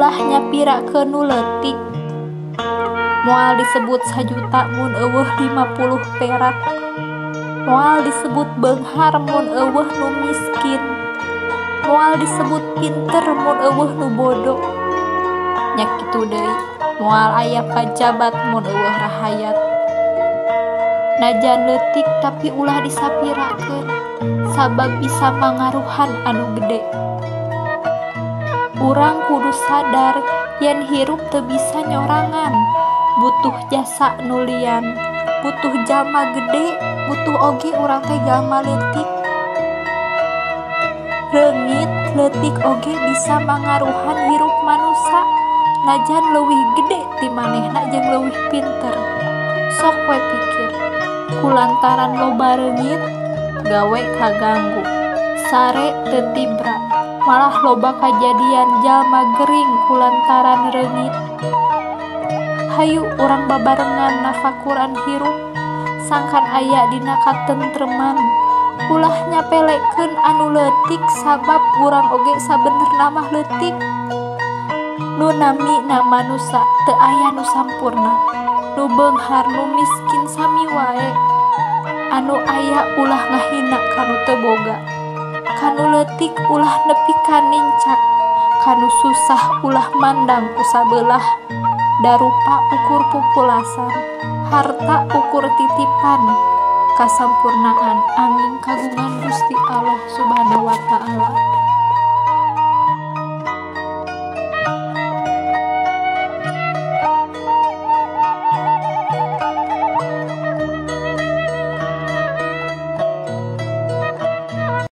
Ulah nyapirakeun nu leutik. Moal disebut sajuta mun eueuh 50 perak. Moal disebut beunghar mun eueuh nu miskin. Moal disebut pinter mun eueuh nu bodoh. Nya kitu deui, moal aya pajabat mun eueuh rahayat. Najan leutik tapi ulah disapirakeun, sabab bisa mangaruhan anu gede. Urang kudu sadar yen hirup teu bisa nyorangan, butuh jasa nu lian, butuh jalma gede, butuh oge urang teh jalma leutik. Reungit leutik oge bisa mangaruhan hirup manusa, najan leuwih gede ti manehna jeung leuwih pinter. Sok we pikir, kulantaran loba reungit gawe kaganggu, sare teu tibra, malah loba kajadian jalma gering kulantaran reungit. Hayu urang babarengan nafakuran hirup, sangkan aya dina katentreman. Ulah nyapelekeun anu leutik sabab urang oge sabenerna mah leutik. Nu namina manusa teu aya nu sampurna, nu beunghar nu miskin sami wae. Anu aya ulah ngahina kanu teu boga, kanu leutik ulah nepi ka nincak, kanu susah ulah mandang ku sabelah. Darupa ukur pupulasan, harta ukur titipan, kasampurnaan angin kagungan Gusti Allah Subhanahu wa Ta'ala.